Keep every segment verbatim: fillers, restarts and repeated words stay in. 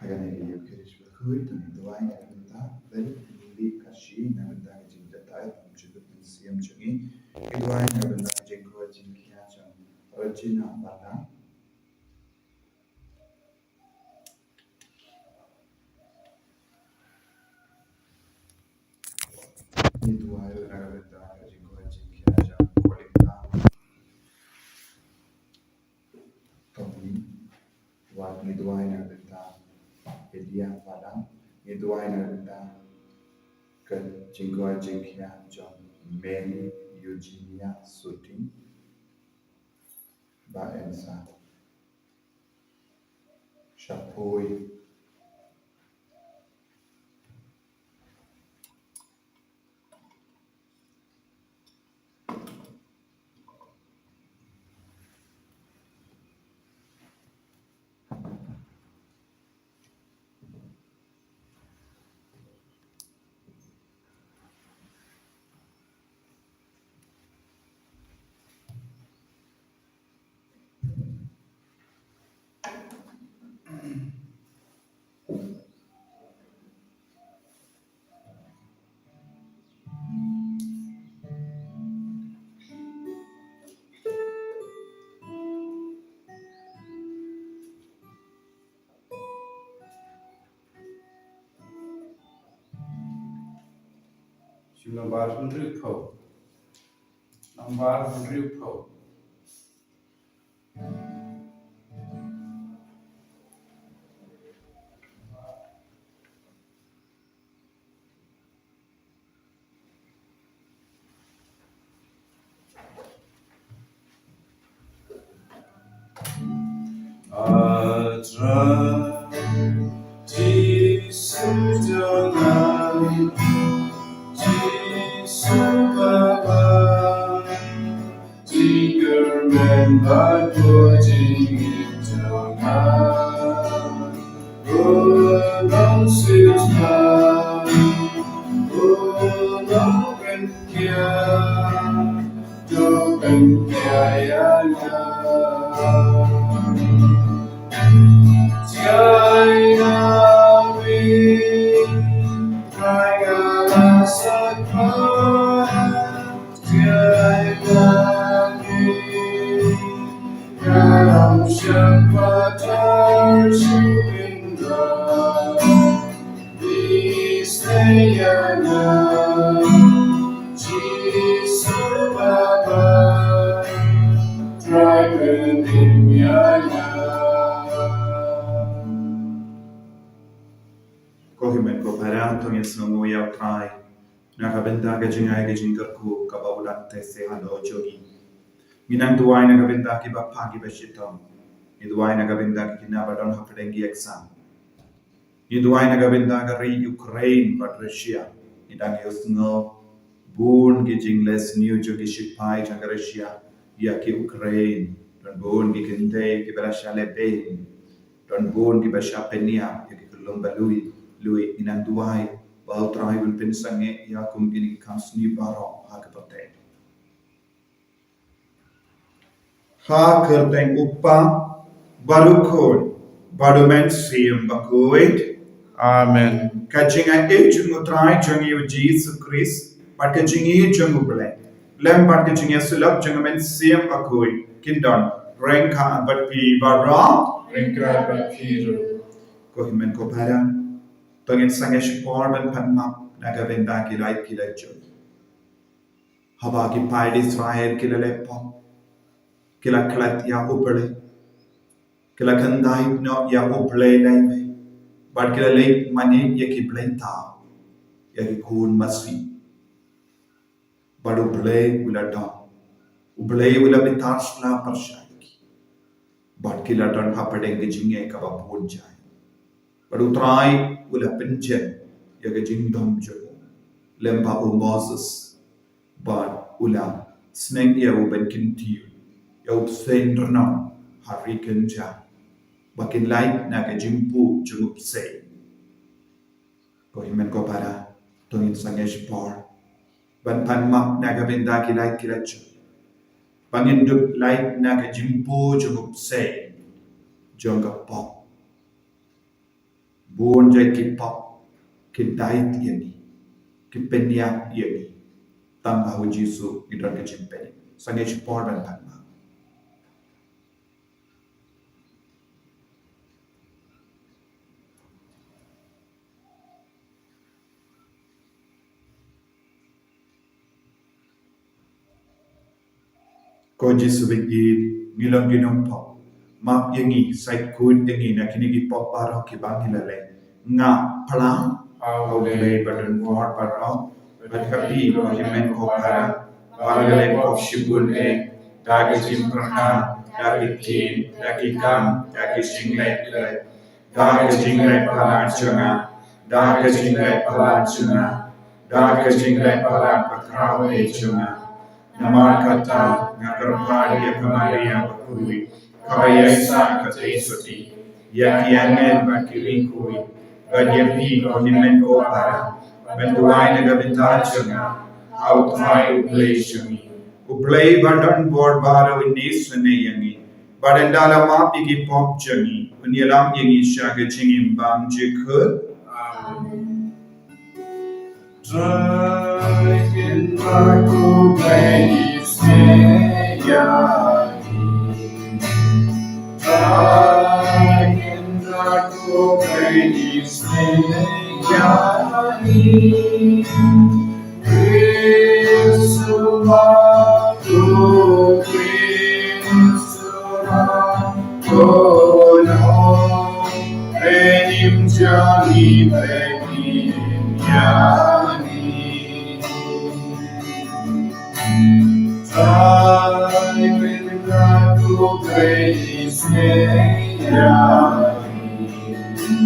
Kane ka ïing ka jingduwai, to ngin duwai na ka bynta, bad ngin leit ka shi na ka bynta ka jingïatai, bad ka jingdup mynsiem jong ngi. Ngin duwai na ka bynta ka jingkoit jingkhiah jong Regina Bala. Ngin duwai na ka bynta ka jingkoit jingkhiah jong Kolinda. Tony, wat ngi duwai na ka bynta Elia Padang, ngi duwai na ka bynta ka jingkoit jingkhiah jong Mary Eugenia Suting, ba en sa shapoi. Shu nambar hynriewphew. Nambar hynriewphew. A Trai, Jisu jong nga, Jisu Baba, jingkyrmen bad bujingim jong nga. U Nongsiewspah, U Nongpynim, to pynkylla ïa nga. Jai David, Trai nga la sngewthuh. Jai David, nga lam sha pyrthei shu pyndonkam. Isnei ïa nga, Jisu Baba, Trai pynim ïa nga. Ko hynmen ko para, to ngin sngewnguh ïa U Trai na ka bynta ka jingai ka jingkyrkhu kaba u la teh halor jong ngi. Ngi nang duwai na ka bynta kiba pha kiba shitom. Ngi duwai na ka bynta ki khynnah ba don hapdeng ki exam. Ngi duwai na ka bynta ka ri Ukraine bad Russia. Ngi dang ïohsngew bun ki jingleh sniew jong ki shipai jong ka Russia ïa ki Ukraine. Don bun ki kynthei kiba la shah leh beiñ. Don bun kiba shah pynïap ïa ki khyllung ba lui lui. Ngi nang duwai ba U Trai un pynsangeh ïa kum kine ki kam sniew baroh ha ka pyrthei. Ha ka kyrteng U Kpa bad U Khun bad U Mynsiem Bakhuid. Amen. Ka jingaiei jong U Trai jong ngi U Jisu Khrist bad ka jingïeit jong U Blei lem bad ka jingïasyllok jong U Mynsiem Bakhuid kin don ryngkat bad phi baroh. Ryngkat bad phi ruh. Ko hynmen ko para, to ngin sangeh shipor ban pan map na ka bynta ki lait ki lait jong ngi. Haba ki paid Israel ki la leh pop, ki la klet ïa U Blei, ki la khyndai noh ïa U Blei lei, bad ki la leit mane ïa ki blei thaw, ïa ki khun masi. Bad U Blei u la don, U Blei u la bitar sla pyrshah ïa ki. Bad ki la don hapdeng ka jingeh kaba bun jai. Bad U Trai u la pynjot ïa ka jingdom jong u lem bad u Moses. Bad u la sneng ïa u ban kyntiew ïa u bseiñ rnong ha ri kynja ba kin lait na ka jingbuh jong u bseiñ. Ko hynmen ko para, to ngin sangeh shipor ban pan map na ka bynta ki lait ki lait jong ngi, ba ngin dup lait na ka jingbuh jong u bseiñ jong ka pop. Bun jait ki pop ki dait ïa ngi, ki pynïap ïa ngi. Tang ha u Jisu ngi don ka jingpynïap. Sa ngeit shipor ban pan ma. Ko Jisu bad ngi, ngi long ki nongpop. Map ïa ngi, sa khuid ïa ngi na kine ki pop baroh kiba ngi la leh. Nga phlang ha U Blei ba don bor baroh, bad ha phi ko hynmen ko para, ba ngi la leh pop shibun eh, da ka jingpyrkhat, da ki ktien, da ki kam, da ki jingleh leh. Da ka jingleh palat jong nga, da ka jingleh palat jong nga, da ka jingleh palat bakhraw eh jong nga. Namar kata nga kyrpad ïa ka Maria bakhuid, kaba ïaisah ka tei sotti, ïa ki angel bad ki riewkhuid, bad ïa phi ko hynmen ko para, ban duwai na ka bynta jong nga ha U Trai U Blei jong ngi. U Blei ba don bor baroh un isynei ïa ngi. Bad ynda la map ïa ki pop jong ngi, un ïalam ïa ngi sha ka jingim bymjukut. Amen. Trai Kynrad ko Blei isynei ïa ngi. Trai Kynrad ko Blei isynei ïa ngi. Khrist u map, o Khrist u map, o Lord, pynïap jong ngi, pynïap jong ngi. Trai Kynrad ko Blei isynei ïa ngi.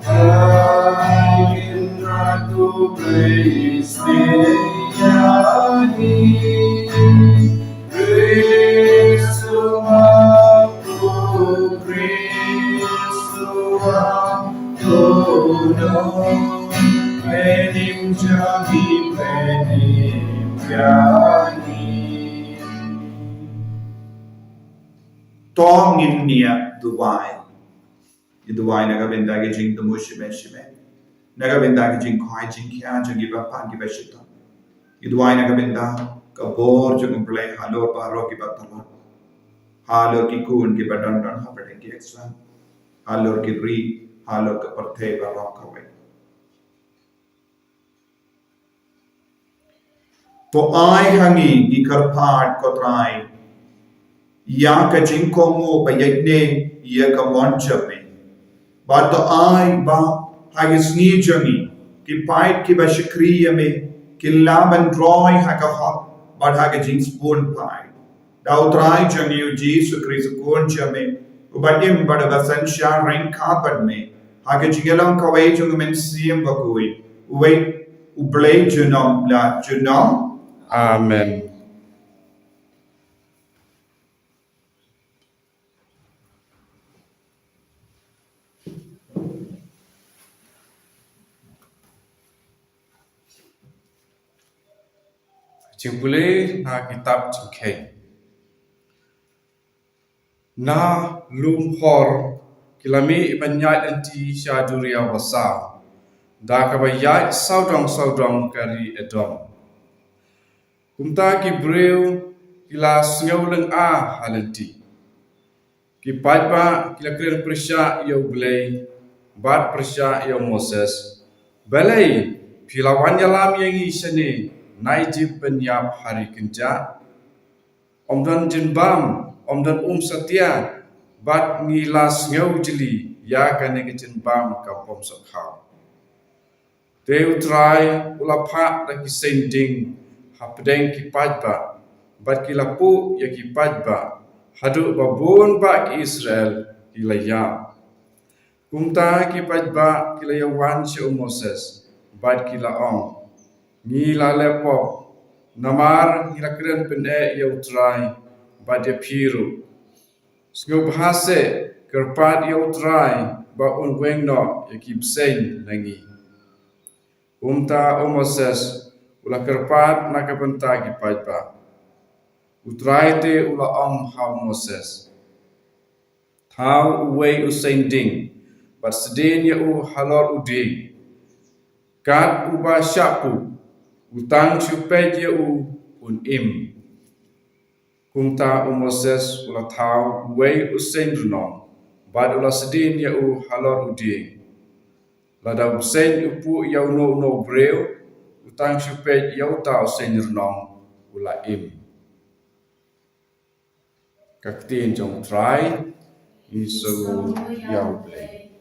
Trai Kynrad ko Blei isynei ïa ngi. Khrist u map, o Khrist u map, o Lord, pynïap jong ngi, pynïap jong ngi. To ngin ïa duwai. Ngi duwai na ka bynta ki jingthmu shimet shimet, na ka bynta ki jingkhwai jingkhia jong kiba pan kiba shitom. Ngi duwai na ka bynta ka bor jong U Blei halor baroh kiba tlot, halor ki khun kiba don don hapdeng ki exam, halor ki ri, halor ka pyrthei baroh kawei. To ai ha ngi, ngi kyrpad ko Trai, ïa ka jingkohnguh ba ïaid ne ïa ka mon jong me. Bad to ai ba ha ki sngi jong ngi, ki paid kiba shakri ïa me kin lah ban roi ha ka hok bad ha ka jingsbun paid. Da U Trai jong ngi U Jisu Khrist U Khun jong me, uba im bad uba synshar ryngkat bad me ha ka jingïalong kawei jong U Mynsiem Bakhuid, uwei U Blei junom la junom. Amen. Jingpule na kitab Jingkheiñ. Na lum Hor ki la mih ban ïaid lynti sha duriaw basaw, da kaba ïaid sawdong sawdong ka ri Edom. Kumta ki briew ki la sngew lynga ha lynti. Ki paidbah ki la kren pyrshah ïa U Blei bad pyrshah ïa u Moses, "Balei phi la wan ïalam ïa ngi shane na Ijipt ban ïap ha ri kynjah? Ym don jingbam, ym don um satia, bad ngi la sngew jli ïa kane ka jingbam ka bym sngewkhaw." Te U Trai u la phah da ki seiñ ding hapdeng ki paidbah, bad ki la puh ïa ki paidbah, haduh ba bun bah ki Israel ki la ïap. Kumta ki paidbah ki la ïawan sha u Moses bad ki la ong, "Ngi la leh pop, namar ngi la kren pyneh ïa U Trai bad ïa phi ruh. Sngewbha seh, kyrpad ïa U Trai ba un weng noh ïa ki bseiñ na ngi." Kumta u Moses u la kyrpad na ka bynta ki paidbah. U Trai te u la ong ha u Moses, "Thaw uwei u seiñ ding bad sdien ïa u halor u dieng. Kat uba shah puk, u tang shu peit ïa u un im. Kumta u Moses u la thaw uwei u seng rnong, bad u la sdien ïa u halor u dieng. Lada u seng u puk ïa uno uno u briew, u tang shu peit ïa uta u seng rnong, u la im. Ka ktien jong U Trai. Ngi sngew ïa U Blei.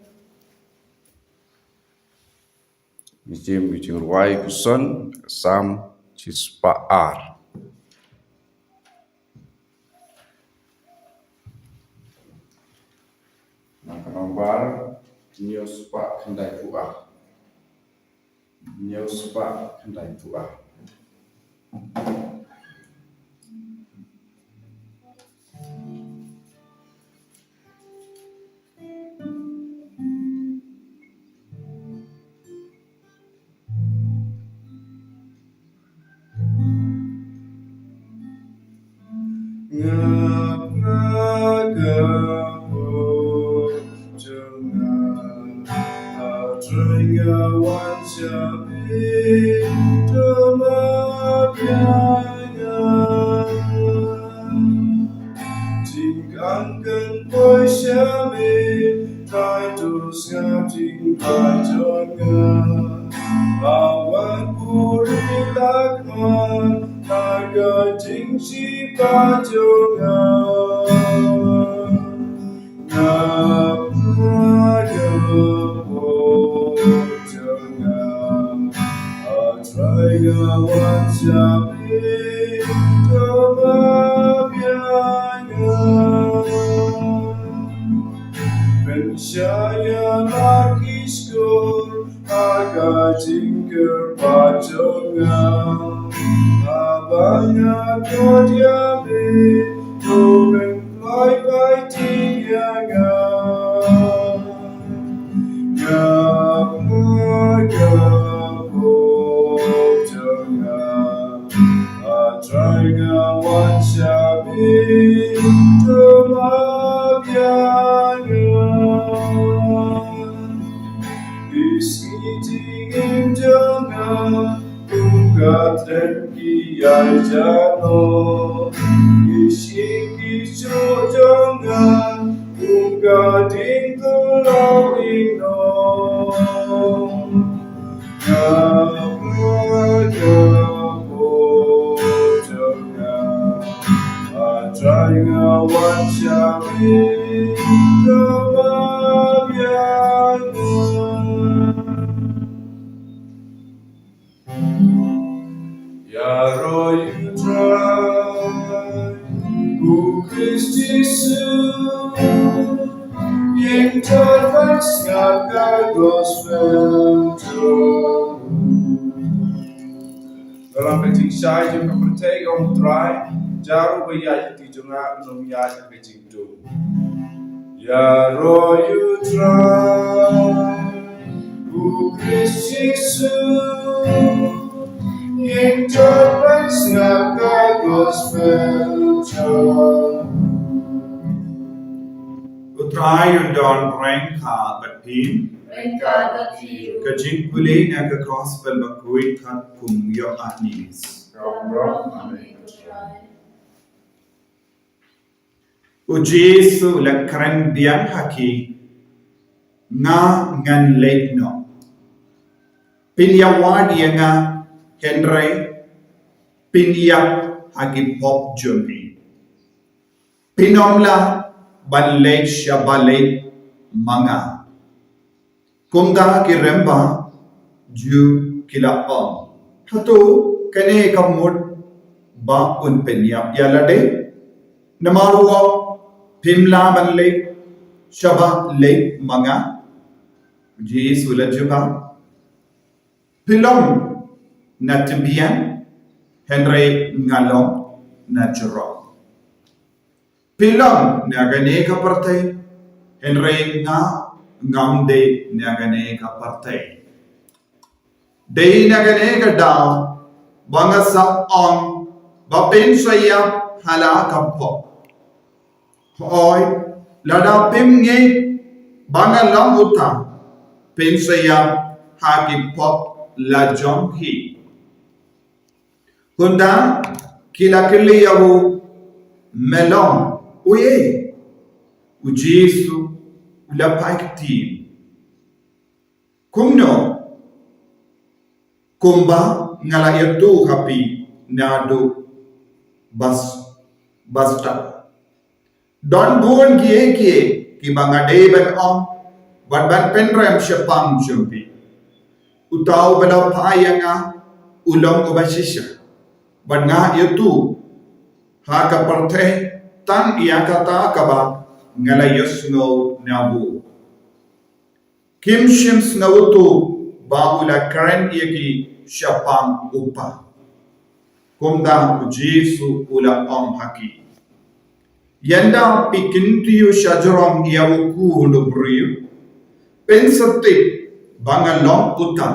Ngi jem ki jingrwai ki son, Salm shispah ar. Na ka nombar hynñiew spah khyndaiphew ar. Hynñiew spah khyndaiphew ar. Nga, nga, ka pop jong nga, A Trai nga wan sha me, to ma biang nga. Jingkang kan poi sha me, Trai to sngap jingkyrpad jong nga. Wan puri lak man, ha ka jingshiphew jong nga. Nga, nga, ka pop jong nga, A Trai nga wan sha me, to ma biang nga. Pynshai ïa la ki shkor ha ka jingkyrpad jong nga. Haba nga khot ïa me, to men pynlait pynting ïa nga. Nga, nga, ka pop jong nga, A Trai nga wan sha me, to ma biang nga. Ki sngi jingim jong nga kum ka tren ki ïaid jano, ki sngi ki shuh jong nga kum ka dieng kyllaw ingno. Nga, nga, ka pop jong nga, A Trai nga wan sha me, to ma biang nga. Ïaroh ïa U Trai, U Khrist Jisu, ïeng jot ban sngap ka gospel jong u. Ka long ka jingshai jong ka pyrthei, ka ong U Trai, ïaroh ba ïaid ha kti jong nga, un ym ïaid ha ka jingdum. Ïaroh ïa U Trai, U Khrist Jisu, ïeng jot ban sngap ka gospel jong u. U Trai un don ryngkat bad phi. Ryngkat bad phi ruh. Ka jingpule na ka gospel bakhuid katkum u Ïoannis. Ka burom ha me ko Trai. U Jisu u la kren biang ha ki, nga ngan leit noh. Phin ïa wad ïa nga, hynrei phin ïap ha ki pop jong phi. Phin ym lah ban leit shaba leit ma nga. Kumta ki rymba jong u ki la ong, hato kane ka mut ba un pynïap ïa lade? Namar u ong, phim lah ban leit shaba leit ma nga. Jisu u la jubab, phi long na tbian, hynrei nga long na jrong. Phi long na kane ka pyrthei, hynrei nga ngam dei na kane ka pyrthei. Dei na kane ka daw ba nga sa ong ba phin sa ïap ha la ka pop. Hooid, lada phim ngeit ba nga long uta, pynshai ïa ha ki pop la jong phi. Kumta ki la kylli ïa u, me long uei? U Jisu u la phai ktien, kumno kumba nga la ïathuh ha phi naduh bas basta. Don bun kiei kiei kiba nga dei ban ong bad ban pynrem shaphang jong phi. Uta uba la phai ïa nga u long uba shisha, bad nga ïathuh ha ka pyrthei tang ïa kata kaba nga la ïohsngew na u. Kim shym sngewthuh ba u la kren ïa ki shaphang u Kpa. Kumta u Jisu u la ong ha ki, ynda phi kyntiew shajrong ïa u Khun u briew, pynsyrtih ba nga long uta.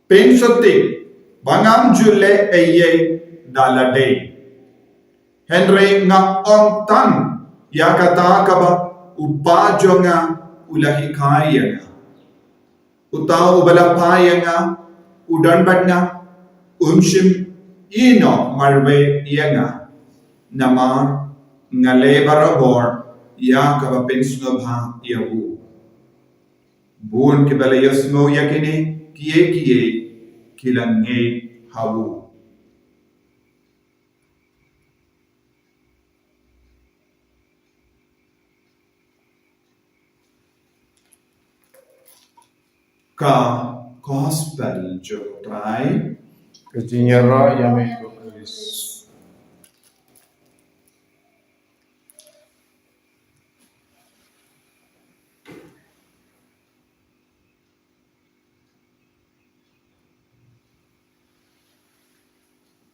Pynsyrtih ba ngam ju leh ei ei da lade, hynrei nga ong tang ïa kata kaba u Kpa jong nga u la hikai ïa nga. Uta uba la phai ïa nga u don bad nga, um shym ïehnoh marwei ïa nga, namar nga leh barabor ïa kaba pynsngewbha ïa u. Bun kiba la ïohsngew ïa kine kiei kiei ki la ngeit ha u. Ka Gospel jong u Trai. Ka jingïaroh ïa me ko Khrist.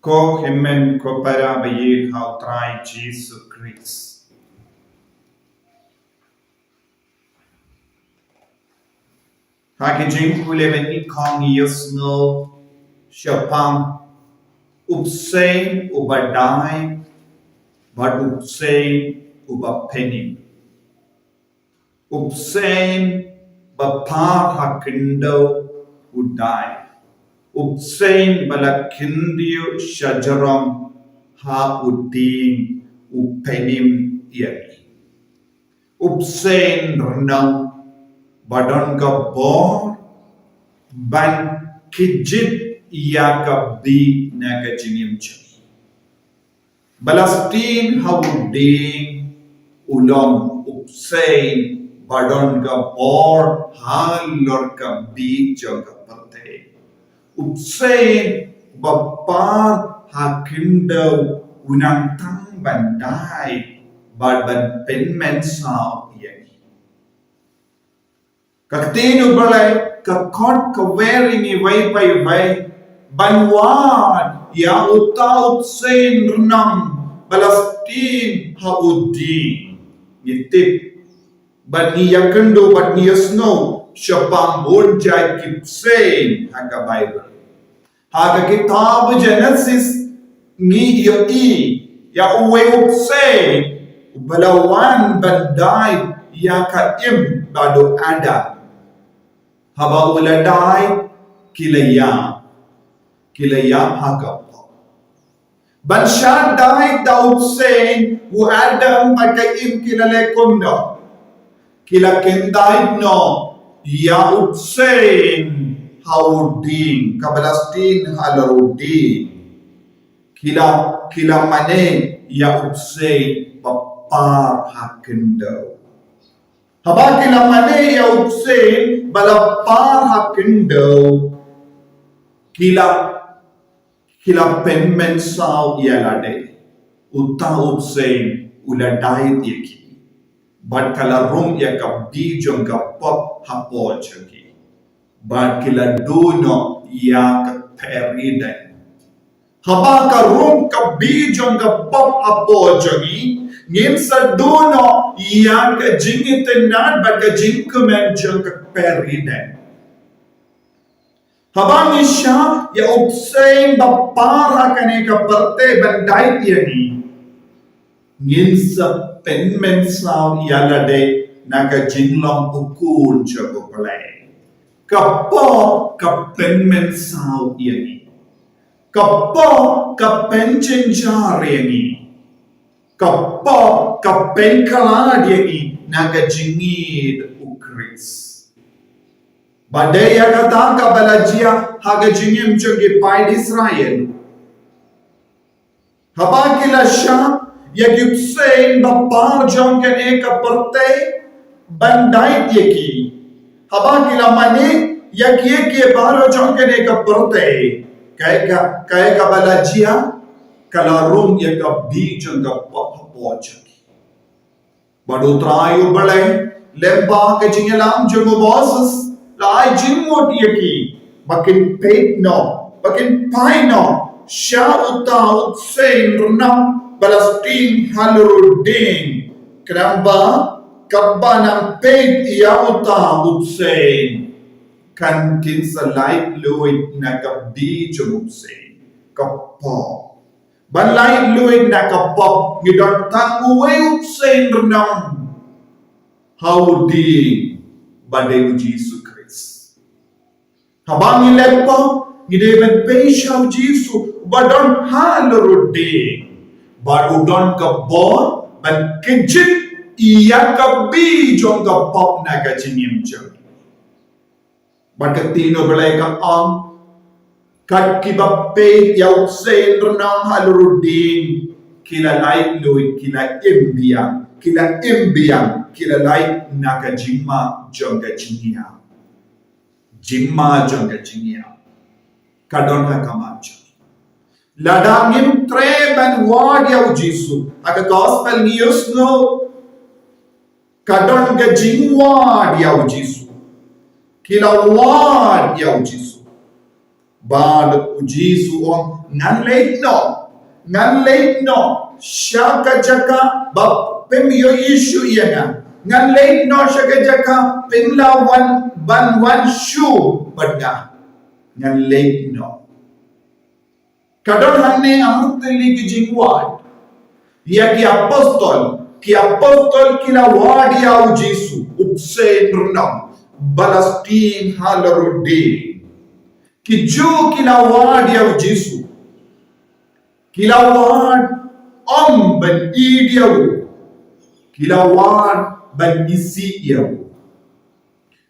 Ko hynmen ko para ba ïeit ha u Trai Jisu Khrist. Ha ki jingpule ba ngi khang ïohsngew shaphang u bseiñ uba dai bad u bseiñ uba pynïap. U bseiñ ba par ha khyndew u dai. U bseiñ ba la kyntiew shajrong ha u dieng u pynïap ïa ngi. U bseiñ rnong ba don ka bor ban kjit ïa ka bih na ka jingim jong ngi. Ba la sting ha u dieng u long u bseiñ ba don ka bor halor ka bih jong ka pyrthei. U bseiñ ba par ha khyndew u nang tang ban dai bad ban pynmynsaw ïa ngi. Ka ktien u Blei ka khot ka wer ïa ngi wei pa wei ban wad ïa uta u bseiñ rnong ba la sting ha u dieng. Ngi tip bad ngi ïakynduh bad ngi ïohsngew shaphang bun jait ki bseiñ ha ka Baibl. Ha ka kitab Genesis ngi ïohi ïa uwei u bseiñ uba la wan ban dai ïa ka im bad u Adam. Haba u la dai ki la ïap, ki la ïap ha ka pop. Ban shah dai da u bseiñ u Adam bad ka Im ki la leh kumno? Ki la kyndait noh ïa u bseiñ ha u dieng, kaba la sting halor u dieng. Ki la, ki la mane ïa u bseiñ ba par ha khyndew. Haba ki la mane ïa u bseiñ ba la par ha khyndew, ki la ki la pynmynsaw ïa lade. Uta u bseiñ u la dait ïa ki bad ka la rung ïa ka bih jong ka pop hapoh jong ki bad ki la duh noh ïa ka paradais. Haba ka rung ka bih jong ka pop hapoh jong ngi, ngin sa duh noh ïa ka jingitynnad bad ka jingkmen jong ka paradais. Haba ngi shah ïa u bseiñ ba par ha kane ka pyrthei ban dait ïa ngi, ngin sa pynmynsaw ïa lade na ka jinglong u khun jong U Blei. Ka pop ka pynmynsaw ïa ngi. Ka pop ka pynjynjar ïa ngi. Ka pop ka pynkhlad ïa ngi na ka jingïeit U Khrist. Ba dei ïa kata kaba la jia ha ka jingim jong ki paid Israel. Haba ki la shah ïa ki bseiñ ba paw jong kane ka pyrthei ban dait ïa ki. Haba ki la mane ïa ki ïa ki baroh jong kane ka pyrthei. Kaei ka, kaei kaba la jia, ka la rung ïa ka bih jong ka pop hapoh jong ki. Bad U Trai U Blei, lyngba ka jingïalam jong u Moses, la ai jingmut ïa ki ba kin peit noh, ba kin phai noh sha uta u bseiñ rnong ba la sting halor u dieng. Khnang ba katba nang peit ïa uta u bseiñ, kan kin sa laitluid na ka bih jong u bseiñ, ka pop. Ban laitluid na ka pop, ngi don tang uwei u bseiñ rnong ha u dieng, ba dei U Jisu Khrist. Haba ngi leh pop, ngi dei ban peit sha U Jisu ba don halor u dieng, bad u don ka bor ban kynjit ïa ka bih jong ka pop na ka jingim jong ngi. Bad ka ktien U Blei ka ong, kat kiba peit ïa u bseiñ rnong halor u dieng, ki la laitluid, ki la im biang, ki la im biang, ki la lait na ka jingma jong ka jingïap. Jingma jong ka jingïap ka don ha khmat jong ngi. Lada ngim treh ban wad ïa U Jisu, ha ka gospel ngi ïohsngew ka don ka jingwad ïa U Jisu. Ki la wad ïa U Jisu. Bad U Jisu u ong, ngan leit noh. Ngan leit noh sha ka jaka ba phim ïohi shuh ïa nga. Ngan leit noh sha ka jaka phim lah wan, ban wan shuh bad nga. Ngan leit noh. Ka don hangne ar tylli ki jingwad ïa ki apostol. Ki apostol ki la wad ïa U Jisu, u bseiñ rnong ba la sting halor u dieng. Ki Jiw ki la wad ïa U Jisu. Ki la wad ym ban ïeit ïa u. Ki la wad ban isih ïa u.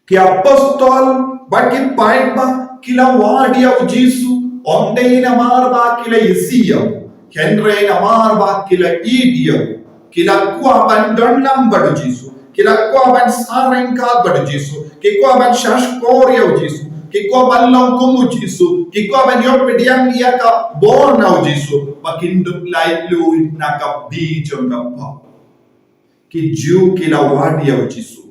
Ki apostol bad ki paidbah ki la wad ïa U Jisu, ym dei namar ba ki la isih ïa u, hynrei namar ba ki la ïeit ïa u. Ki la kwah ban don lang bad U Jisu. Ki la kwah ban sah ryngkat bad U Jisu. Ki kwah ban shahshkor ïa U Jisu. Ki kwah ban long kum U Jisu. Ki kwah ban ïoh pdiang ïa ka bor na U Jisu. Ba kin dup laitluid na ka bih jong ka pop. Ki Jiw ki la wad ïa U Jisu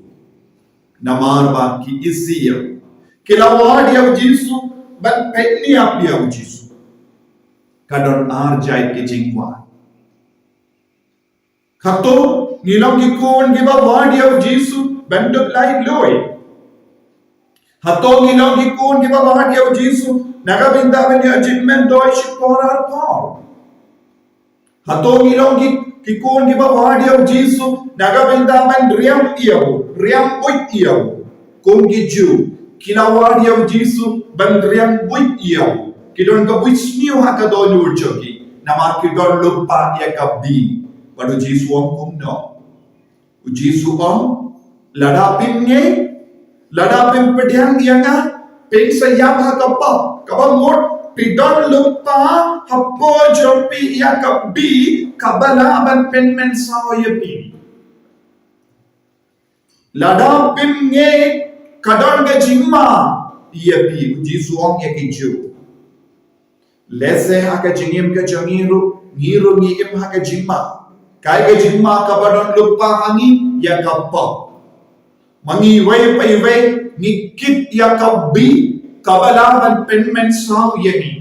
namar ba ki isih ïa u. Ki la wad ïa U Jisu ban pynïap ïa U Jisu. Ka don ar jait ki jingwad. Hato ngi long ki khun kiba wad ïa U Jisu ban dup laitluid? Hato ngi long ki khun kiba wad ïa U Jisu na ka bynta ban ïoh jingmyntoi shipor arpor? Hato ngi long ki, ki khun kiba wad ïa U Jisu na ka bynta ban riam ïa u, riam buit ïa u? Kum ki Jiw, ki la wad ïa U Jisu ban riam buit ïa u. Ki don ka buit sniew ha ka dohnud jong ki namar ki don lypa ïa ka bih. Bad U Jisu u ong kumno? U Jisu u ong, lada phin ngeit, lada phin pdiang ïa nga, phin sa ïap ha ka pop. Kaba mut phi don lypa hapoh jong phi ïa ka bih kaba lah ban pynmynsaw ïa phi. Lada phin ngeit ka don ka jingma ïa phi, U Jisu u ong ïa ki Jiw. Lehse ha ka jingim ka jong ngi ruh, ngi ruh ngi im ha ka jingma. Kaei ka jingma kaba don lypa ha ngi? Ïa ka pop. Ma ngi iwei pa iwei ngi kit ïa ka bih kaba lah ban pynmynsaw ïa ngi.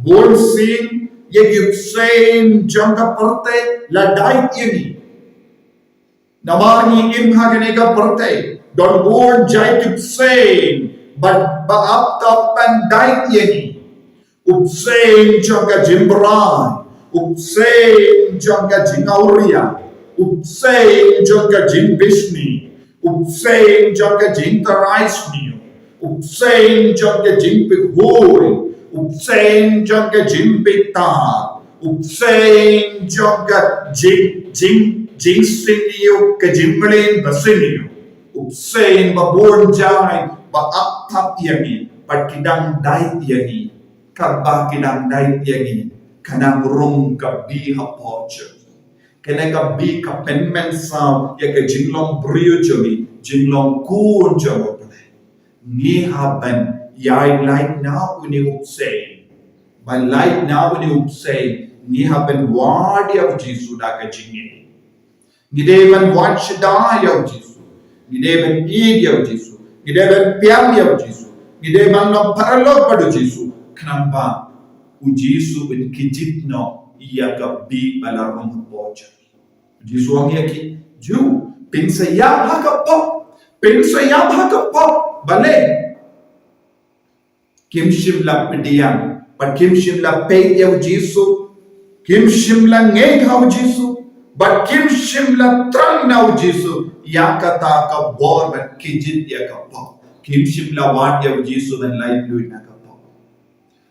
Bun sien ïa ki bseiñ jong ka pyrthei la dait ïa ngi. Namar ngi im ha kane ka pyrthei, don bun jait ki bseiñ ba, ba ap ban dait ïa ngi. U bseiñ jong ka jingbrai, u bseiñ jong ka jingawria, u bseiñ jong ka jingbishni, U bseiñ jong ka jingtharai sniew, u bseiñ jong ka jingpyrkhat, u bseiñ jong ka jingbitar, u bseiñ jong ka jing, jing, jingsniew, ka jingmlien basniew. U bseiñ ba bun jait ba ap thap ïa ngi, bad ki dang dait ïa ngi. Kaba ki dang dait ïa ngi, ka nang rung ka Bi hapoh jong ngi. Kane ka Bi ka pynmynsaw ïa ka jinglong briew jong ngi, jinglong khun jong U Blei. Ngi hap ban ïai lait na une u bseiñ. Ban lait na une u bseiñ, ngi hap ban wad ïa U Jisu da ka jingngeit. Ngi dei ban wan shaddai ïa U Jisu. Ngi dei ban ïeit ïa U Jisu. Ngi dei ban pdiang ïa U Jisu. Ngi dei ban long paralok bad U Jisu. Khnang ba U Jisu un kjit noh ïa ka Bi ba la rung hapoh jong ngi. U Jisu u ong ïa ki, ju, phin sa ïap ha ka pop. Phin sa ïap ha ka pop. Balei? Kim shym la pdiang, bad kim shym la peit ïa U Jisu, kim shym la ngeit ha U Jisu, bad kim shym la thrang na U Jisu, ïa kata ka bor ban kjit ïa ka pop. Kim shym la wad ïa U Jisu ban laitluid na ka pop.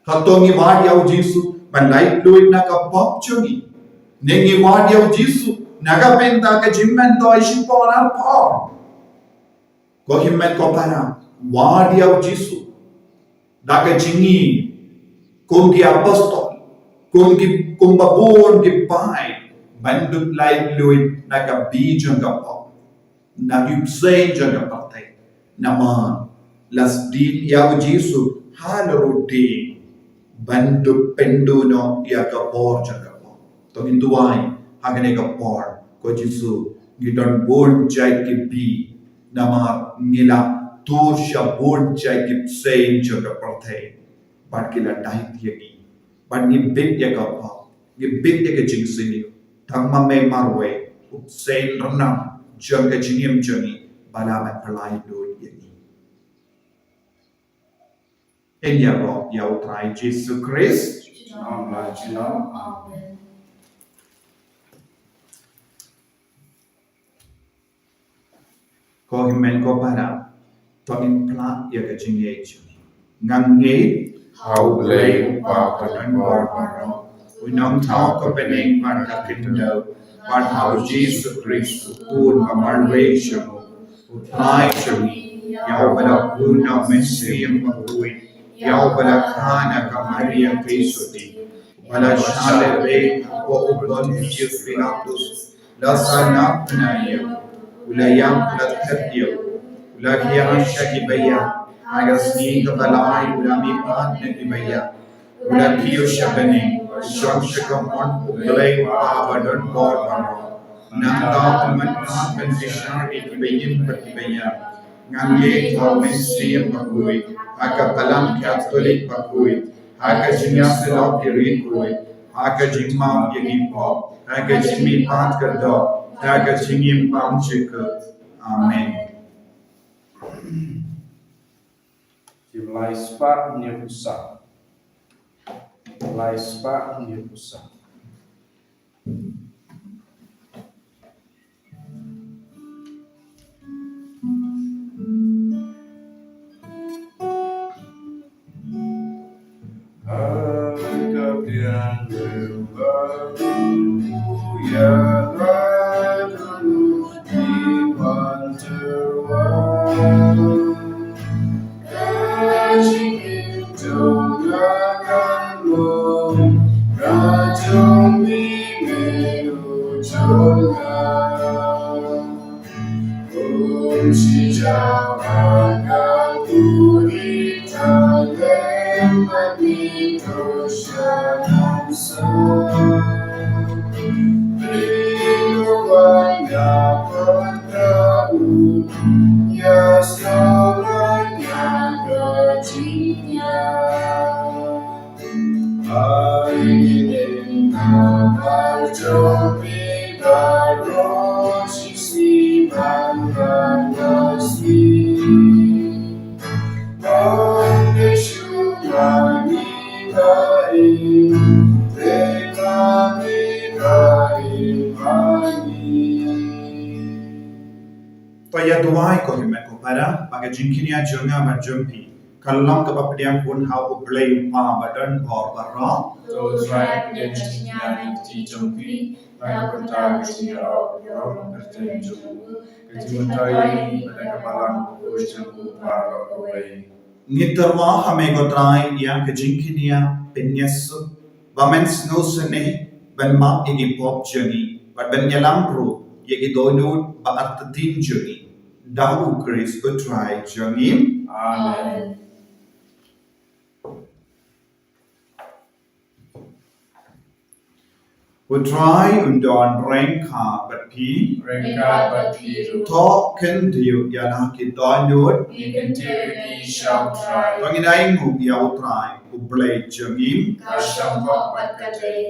Hato ngi wad ïa U Jisu ban laitluid na ka pop jong ngi? Ne ngi wad ïa U Jisu na ka bynta ka jingmyntoi shipor arpor? Ko hynmen ko para, wad ïa U Jisu da ka jingim kum ki apostol, kum ki, kumba bun ki paid, ban dup laitluid na ka Bi jong ka pop, na ki bseiñ jong ka pyrthei. Namar la sdien ïa U Jisu ha la rud dieng ban dup pynduh noh ïa ka bor jong ka pop. To ngin duwai ha kane ka por, ko Jisu, ngi don bun jait ki Bi, namar ngi la tur sha bun jait ki bseiñ jong ka pyrthei, bad ki la dait ïa ngi, bad ngi bit ïa ka pop, ngi bit ïa ka jingsniew. Tang ma me marwei, u bseiñ rnam jong ka jingim jong ngi, ba la ban pyllait lut ïa ngi. Ngin ïaroh ïa U Trai Jisu Khrist. Junom la junom. Amen. Ko hynmen ko para, to ngin pynlait ïa ka jingngeit. Nga ngeit ha U Blei U Kpa badonbor baroh, U Nongthaw ka bneng bad ka khyndew, bad ha U Jisu Khrist, U Khun ba marwei jong U Trai jong ngi, ïa uba la pynbun na U Mynsiem Bakhuid, ïa uba la kha na ka Maria ka Isuti, uba la shah lehbeiñ hapoh u Pontius Pilatus, la sah na bnai, u la ïap, u la thied, u la hiar sha kiba ïap, ha ka sngi kaba lai u la mihpat na kiba ïap, u la kiew sha bneng, u shong sha ka mon U Blei U Kpa badonbor baroh. Nangta un mad ban bishar ïa kiba im bad kiba ïap. Nga ngeit ha U Mynsiem Bakhuid, ha ka Balang Katholik bakhuid, ha ka jingïasyllok ki riewkhuid, ha ka jingmap ïa ki pop, ha ka jingmihpat ka doh, ha ka jingim bymjukut. Amen. Lai spah hynñiewphew saw. Lai spah hynñiewphew saw. ba ka jingkñia jong nga bad jong phi ka long kaba pdiang khun ha U Blei U Kpa ba don bor baroh. To U Trai pdiang jingkñia na ka kti jong phi na ka bynta ka jingïaroh baroh kyrteng jong u, ka jingmyntoi ïa ngi bad ka balang bakhuid jong u baroh kawei. Ngi tyrwa ha me ko Trai ïa ka jingkñia pynïasuk ba men sngewsynei ban map ïa ki pop jong ngi bad ban ïalam ruh ïa ki dohnud ba artatien jong ngi. Da U Khrist U Trai jong ngi. Amen. U Trai un don ryngkat bad phi. Ryngkat bad phi ruh. To kyntiew ïa la ki dohnud. Ngi kyntiew ïa phi sha U Trai. To ngin ainguh ïa U Trai U Blei jong ngi. Ka shong hok bad ka dei.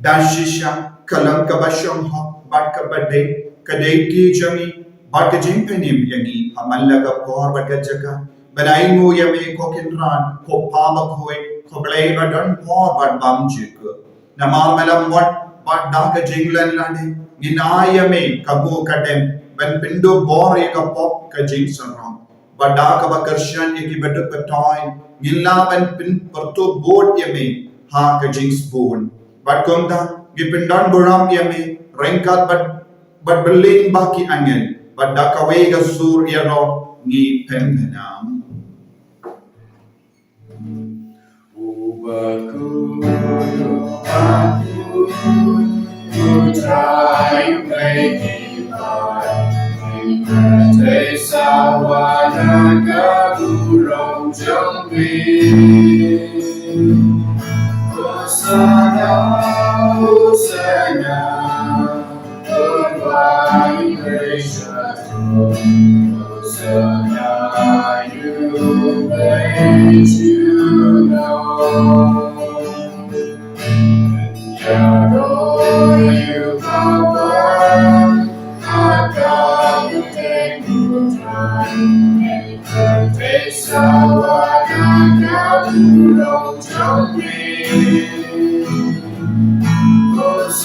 Da shisha ka long kaba shong hok bad kaba dei, ka dei kti jong ngi bad ka jingpynim ïa ngi ha man la ka por bad ka jaka ban ainguh ïa me ko Kynrad, ko Kpa bakhuid, ko Blei ba don bor bad bymjukut. Namar me la mut bad da ka jinglen lade ngin ai ïa me ka buh ka dem ban pynduh bor ïa ka pop ka jingsarong. Bad da kaba kyrshan ïa kiba duk ba toi ngin lah ban pyn-, pyrtuh bud ïa me ha ka jingsbun. Bad kumta ngi pyndon burom ïa me ryngkat bad, bad bylliñ bad ki angel bad da kawei ka sur ïaroh ngi pynbna. Uba khuid, uba khuid, U Trai U Blei ki paid, U Trai sawa na ka burom jong phi. Hosanna, Hosanna.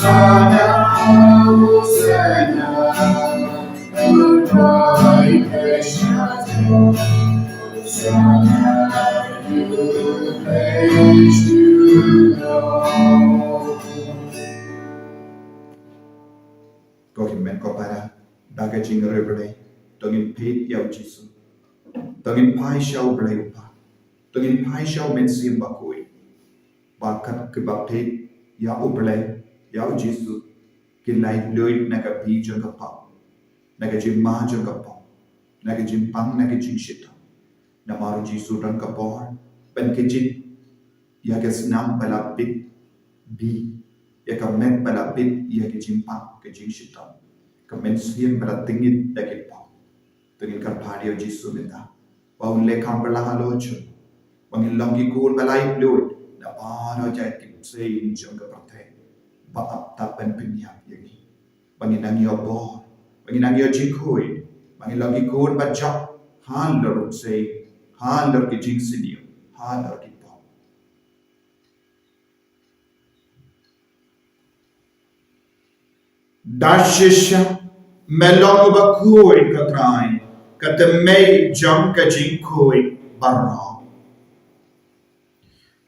Hosanna, Hosanna, goodbye, precious Lord. Hosanna, we praise you, Lord. Ko hynmen ko para, da ka jingriewblei, to ngin peit ïa u Jisu. To ngin phai sha u Blei u Kpa. To ngin phai sha u Mynsiem Bakhuid. Ba kat kiba peit ïa u Blei, ïa u Jisu, kin laitluid na ka bri jong ka pop, na ka jingma jong ka pop, na ka jingpang, na ka jingshitom. Namar u Jisu don ka bor ban kynjit ïa ka snam ba la bit bri, ïa ka met ba la bit ïa ka jingpang, ka jingshitom, ka mynsiem ba la tyngit da ki pop. To ngin kyrpad ïa u Jisu mynta ba un leh kam pynlong halor jong ngi, ba ngin long ki khun ba laitluid na baroh jait ki bseiñ jong ka pyrthei ba ap tap ban pynïap ïa ngi, ba ngin nang ïoh bor, ba ngin nang ïoh jingkhuid, ba ngin long ki khun ba jop halor u bseiñ, halor ki jingsniew, halor ki pop. Da shisha me long uba khuid ko Trai, ka tymmen jong ka jingkhuid baroh.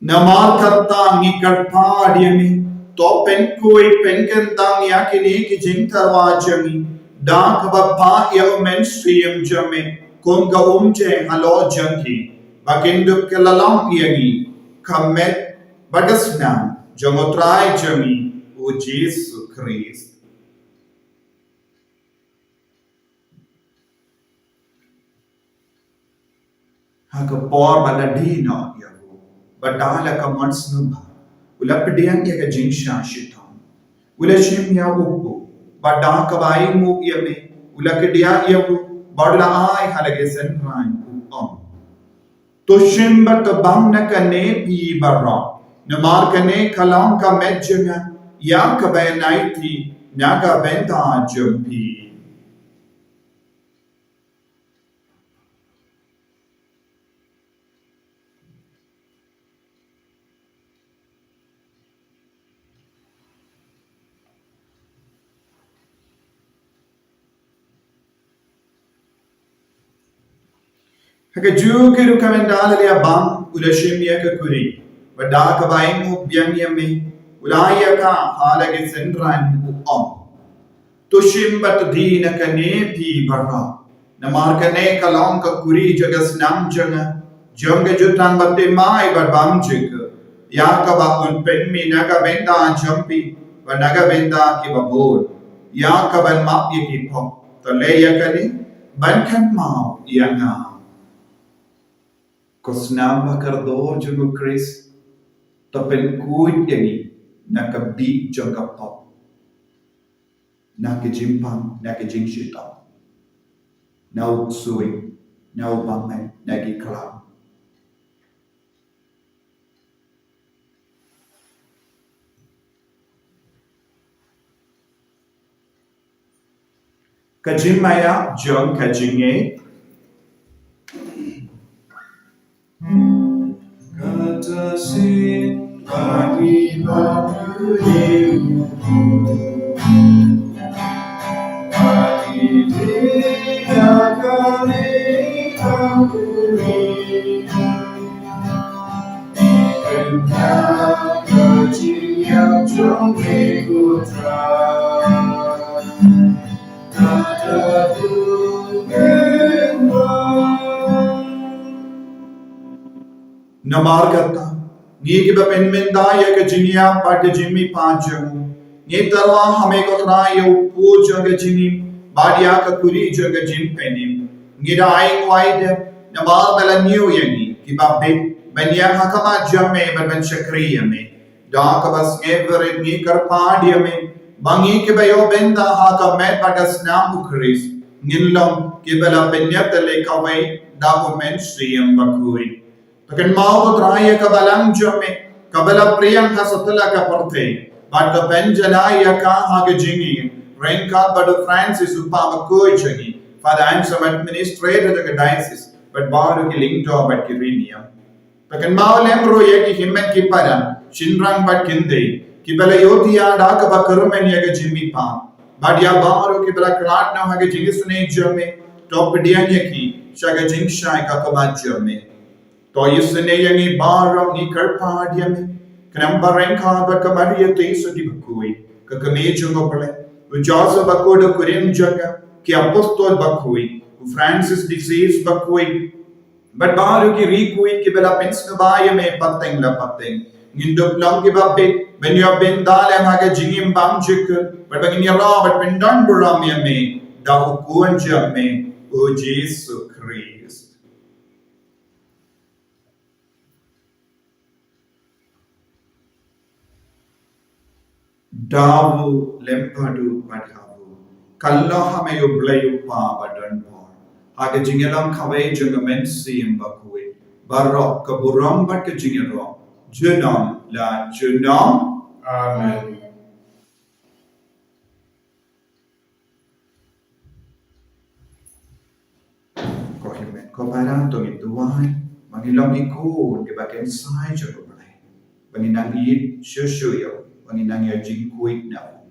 Namar kata ngi kyrpad ïa me, to pynkhuid pynkyntang ïa kine ki jingtyrwa jong ngi da kaba phah ïa u Mynsiem jong me kum ka umjai halor jong ki, ba kin dup kylla long ïa ngi ka met bad ka snam jong u Trai jong ngi u Jisu Khrist. Ha ka por ba la die noh ïa u, bad da la ka mon sngewbha, u la pdiang ïa ka jingshah shitom, u la shim ïa u kpu, bad da kaba ainguh ïa me, u la kdiah ïa u, bad u la ai ha la ki synran, u ong: To shim bad to bam na kane phi baroh, namar kane ka long ka met jong nga ïa kaba ïaid na ka bynta jong phi. Ha kajuh ka rukom, ynda la leit bam, u la shim ïa ka kurim, bad da kaba ïeng u biang ïa me, u la ïa ka ha la ki synran, u ong: To shim bad to die na kane phi baroh, namar kane ka long ka kurim jong ka snam jong nga, jong ka jutang baptisma bad bymjukut, ïa kaba un pynmih na ka bynta jong phi bad na ka bynta kiba bun, ïa kaban map ïa ki pop. To leh ïa kane ban kynmaw ïa nga. Ko snam ba kordor jong u Khrist, to pynkhuid ïa ngi na ka bih jong ka pop, na ka jingpang, na ka jingshitom, na u ksuid, na u bymman, na ki klam. Ka jingmaïa jong ka jingngeit. Kata sien bagi bagi bagi dia kami bagi. Namar kata, ngi kiba pynmynta ïa ka jingïap bad ka jingmihpat jong u, ngi tyrwa ha me ko Trai ïa u pud jong ka jingim bad ïa ka kurim jong ka jingpynim. Ngi da ai nguai de namar ba la ñiew ïa ngi kiba bit ban ïeng ha khmat jong me bad ban shakri ïa me. Da kaba sngewrit ngi kyrpad ïa me ba ngi kiba ïoh bynta ha ka met bad ka snam u Khrist ngin long kiba la pynïap da leh kawei da u Mynsiem Bakhuid. To kynmaw ko Trai ïa ka balang jong me kaba la pdiang ha satlak ka pyrthei bad to pynjanai ïa ka ha ka jingïeit ryngkat bad u Francis u Papa bakhuid jong ngi, Father Anselm, Administrator jong ka Diocese, bad baroh ki lyngdoh bad ki riewniam. To kynmaw lem ruh ïa ki hynmen ki para, shynrang bad khyndai, kiba la ïohthiah da kaba kyrmen ïa ka jingmihpat, bad ïa baroh kiba la khlad noh ha ka jingisynei jong me, to pdiang ïa ki sha ka jingshai ka khmat jong me. To isynei ïa ngi baroh, ngi kyrpad ïa me, khnang ba ryngkat bad ka Maria Theisotti bakhuid, ka kmie jong u Blei, u Joseph bakhuid u kurim jong nga, ki apostol bakhuid, u Francis de Assisi bakhuid, bad baroh ki riewkhuid kiba la pynsngewbha ïa me pateng la pateng, ngin dup long kiba bit ban ïoh bynta lem ha ka jingim bymjukut, bad ba ngin ïaroh bad pyndonburom ïa me da u Khun jong me, u Jisu Khrist. Daw lem bad u bad ha u. Kan long ha me u Blei u Kpa badonbor, ha ka jingïalam kawei jong ka Mynsiem Bakhuid, baroh ka burom bad ka jingïaroh junom la junom. Amen. Ko hynmen ko para, to ngin duwai ba ngin long ki khun kiba kynsai jong u Blei, ba ngin nang ïeit shuh shuh ïa u, ba ngin nang ïoh jingkhuid na u.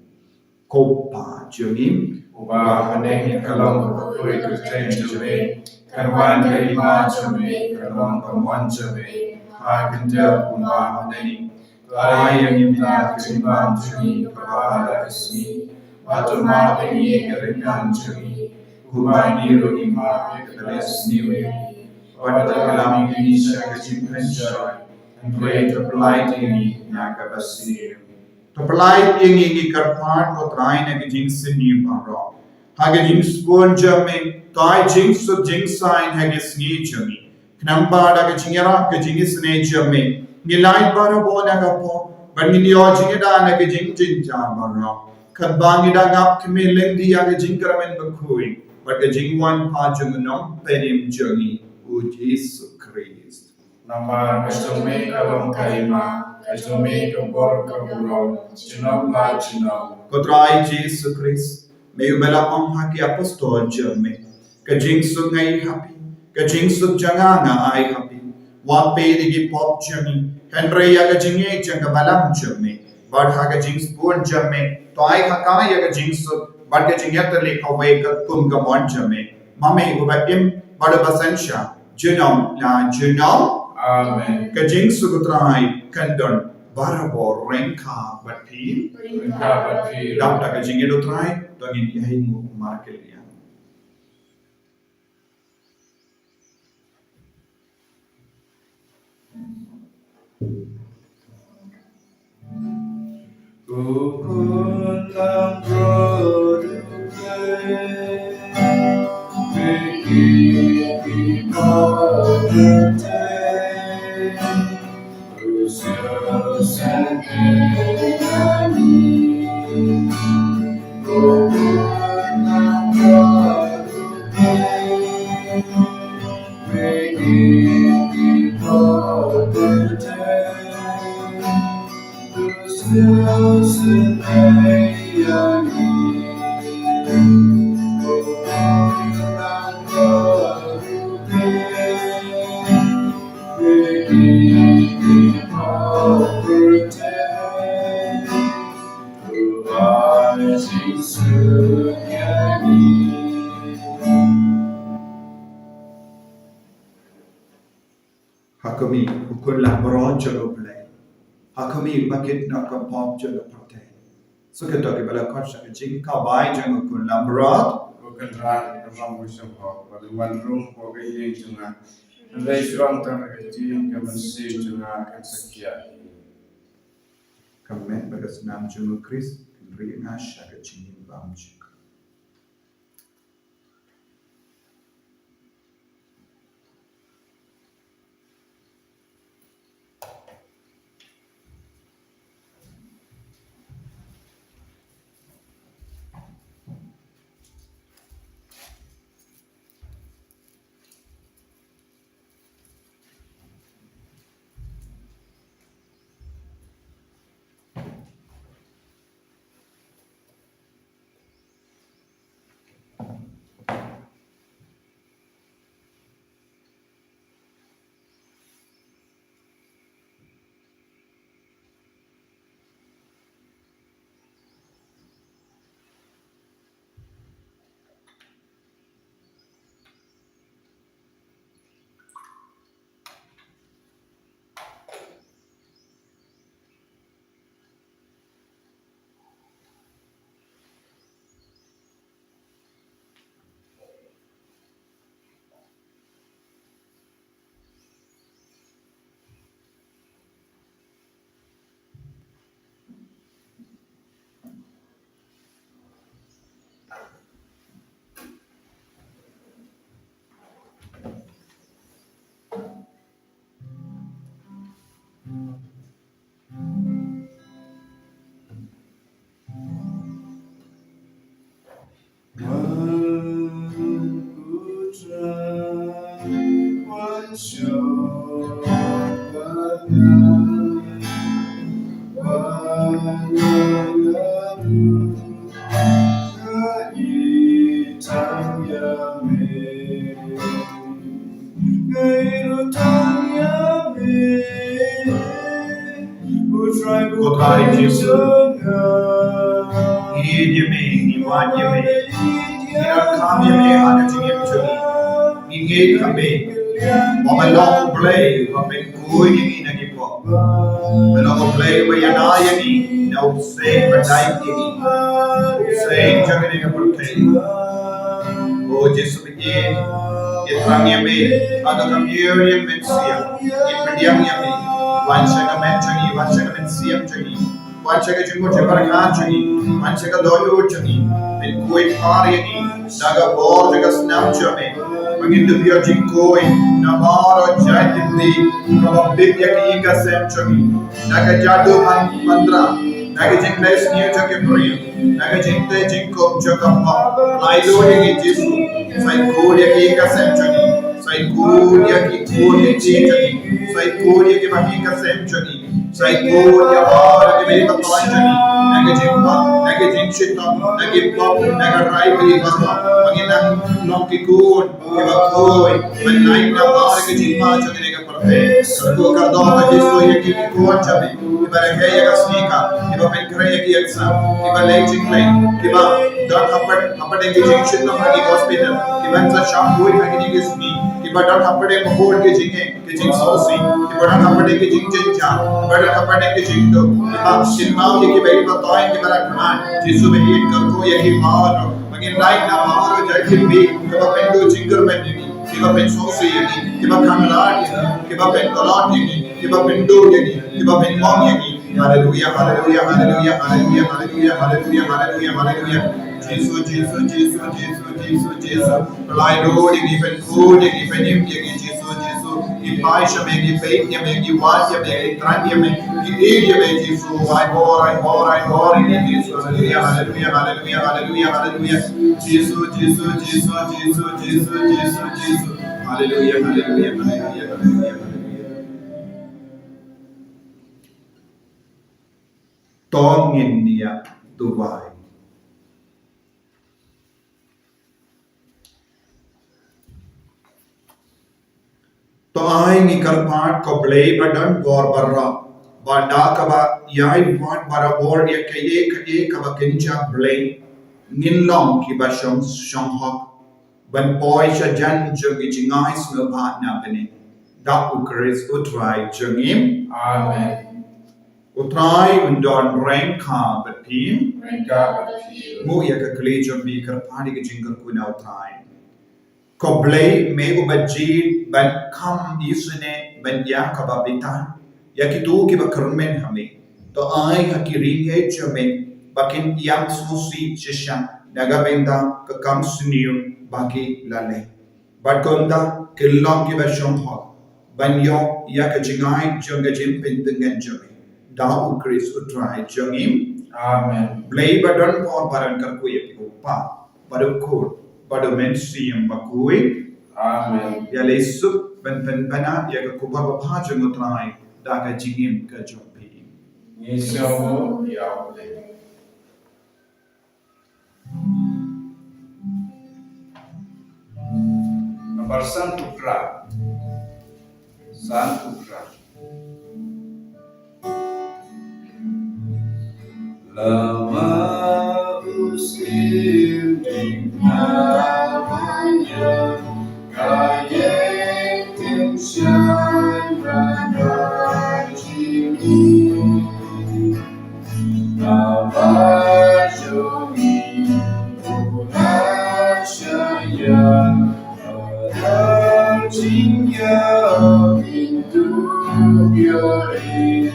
Ko Pa jong ngi uba ha bneng, ka long ka bakhuid ka kyrteng jong me, kan wan ka hima jong me, kan long ka mon jong me ha ka khyndew kumba ha bneng. To ai ïa ngi mynta ka jingbam jong ngi kaba ha la ka sngi, bad to map ïa ngi ïa ka ryngkat jong ngi, kumba ngi ruh ngi map ïa ki ba la sniew ïa ngi, bad to khlem ai ngi sha ka jingpynshoi, hynrei to pyllait ïa ngi na kaba sniew. To pyllait ïa ngi, ngi kyrpad ko Trai, na ki jingsniew baroh. Ha ka jingsbun jong me, to ai jingsuk jingsaiñ ha ki sngi jong ngi, khnang ba da ka jingïarap ka jingisynei jong me, ngin lait barabor na ka pop, bad ngin ïoh jingïada na ki jingjynjar baroh, katba ngi dang ap khmih lynti ïa ka jingkyrmen bakhuid bad ka jingwan pat jong u Nongpynim jong ngi, u Jisu Khrist. Namar ka jong me ka long ka hima, ka jong me ka bor ka burom, junom la junom. Ko Trai Jisu Khrist, me uba la ong ha ki apostol jong me: Ka jingsuk nga ai ha phi, ka jingsuk jong nga nga ai ha phi. Wat peit ïa ki pop jong ngi, hynrei ïa ka jingïeit jong ka balang jong me. Bad ha ka jingsbun jong me, to ai ha ka ïa ka jingsuk bad ka jingïatylli kawei katkum ka mon jong me, ma me uba im bad uba synshar, Junom la junom. Amen. Ka jingsuk u Trai kan don barabor ryngkat bad phi. Ryngkat bad phi. Dap da ka jingïeit u Trai, to ngin ïainguh markylliang. Ha khmih, u khun langbrot jong U Blei. Ha khmih, ba kit noh ka pop jong ka pyrthei. Sa kito kiba la khot sha ka jingkawei jong u khun langbrot. Ko Kynrad, ka long u shong hok, ba la wan rung hapoh ka ïing jong nga. Hynrei shuwa tang da ka ïing ka mynsiem jong nga kan sa khiah. Ka met bad ka snam jong u Khrist kan ri nga sha ka jingim bymjukut. Ko Trai Jisu, ngi ïeit ïa me, ngi wad ïa me, ngi donkam ïa me ha ka jingim jong ngi. Ngi ngeit ha me, ba me long U Blei, ba me khuid ïa ngi na ki pop. Me long U Blei ba ïada ïa ngi na u bseiñ ba dait ïa ngi, u bseiñ jong kane ka pyrthei. O Jisu, ngi ïathuh ïa me ha ka kmie ïa ka mynsiem, ngi pdiang ïa me. Wan sha ka met jong ngi, wan sha ka mynsiem jong ngi, wan sha ka jingmut jingpyrkhat jong ngi, wan sha ka dohnud jong ngi. Men khuid phar ïa ngi da ka bor jong ka snam jong me, ba ngin dup ïoh jingkhuid na baroh jait lynti, kaba bit ïa ki ïing ka sem jong ngi da ka jadu man-, mantra, da ka jingtei sniew jong ki briew, da ka jingtei jingkup jong ka pop. Laitluid ïa ngi Jisu, sa khuid ïa ki ïing ka sem jong ngi, sa khuid ïa ki khun ki kti jong ngi, sa khuid ïa ki bahaïing ka sem jong ngi, sa khuid ïa baroh ki bahaïing ka sem jong ngi, na ka jingpop, na ka jingshitom, na ki pop, na ka rai bahaïing ka sem, ba ngin nang long ki khun kiba khuid, ban lait na baroh ki jingma jong kane ka pyrthei. Sa kyrkhu ka doh ka Jisu ïa ki khun jong me, kiba rakhe ïa ka sngi ka, kiba pynkhreh ïa ki ïaksah, kiba leh jingkhlaiñ, kiba don hapdeng, hapdeng ki jingshitom ha ki hospital, kiban sa shah khuid ha kine ki sngi, ki Kiba don hapdeng ba bun ki jingeh, ki jingsngewsih, kiba don hapdeng ki jingjynjar, kiba don hapdeng ki jingduk, kiba kynmaw ïa kiba ïeit ba toiñ, kiba la kynmaw. Jisu ba ïeit, kyrkhu ïa ki baroh, ba ngin lait na baroh jait ki miet, kiba pynduh jingkyrmen ïa ngi, kiba pynsngewsih ïa ngi, kiba khanglad ïa ngi, kiba pyntlot ïa ngi, kiba pynduh ïa ngi, kiba pynmong ïa ngi. Haleluya, haleluya, haleluya, haleluya, haleluya, haleluya, haleluya, haleluya. Jisu, Jisu, Jisu, Jisu, Jisu, Jisu. Pynlait lut ïa ngi, pynkhuid ïa ngi, pynim ïa ngi, Jisu, Jisu. Ngi phai sha me, ngi peit ïa me, ngi wad ïa me, ngi kren ïa me, ngi ïeit ïa me, Jisu. Ai bor, ai bor, ai bor ïa ngi, Jisu. Haleluya, haleluya, haleluya, haleluya, haleluya. Jisu, Jisu, Jisu, Jisu, Jisu, Jisu, Jisu. Haleluya, haleluya, haleluya, haleluya, haleluya. To ngin ïa duwai. To ai ngi kyrpad ko Blei ba don bor baroh, ba da kaba ïai wad barabor ïa kaei kaei kaba kynja Blei, ngin long kiba shong shong hok ban poi sha jan jong ki jingïasngewbha na bneng. Da U Khrist U Trai jong ngi. Amen. U Trai un don ryngkat bad phi. Ryngkat bad phi. Nguh ïa ka kli jong phi, kyrpad ïa ka jingkyrkhu na U Trai. Ko Blei, me uba jied ban kham isynei ban ïa kaba bitar ïa kito kiba kyrmen ha me. To ai ha ki riewngeit jong me ba kin ïam sngewsih shisha na ka bynta ka kam sniew ba ki la leh. Bad kumta kin long kiba shong hok ban ïoh ïa ka jingai jong ka jingpyntngen jong me. Da U Khrist U Trai jong ngi. Amen. Blei ba don bor baroh un kyrkhu ïa phi, U Kpa bad U Khun bad U Mynsiem Bakhuid. Amen. Ïa lei suk ban pynbna ïa ka khubor babha jong U Trai da ka jingim ka jong phi. Ngi sngewbha ïa U Blei. Nambar sanphew phra. Sanphew phra. Lama u siem ding na maya, ka ïeng tim shang ba doi jingim. Baba jong ngi u la shah ïa ka jingïap, ngi tuh ïa ri.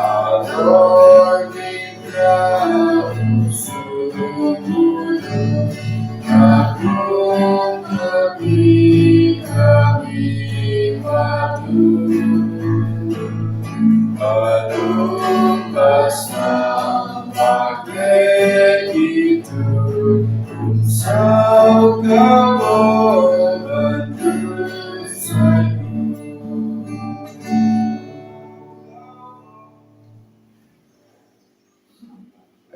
Ador ngi.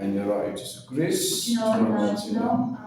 Ïaroh ïa u Jisu Khrist. Ïaroh ïa u Jisu Khrist.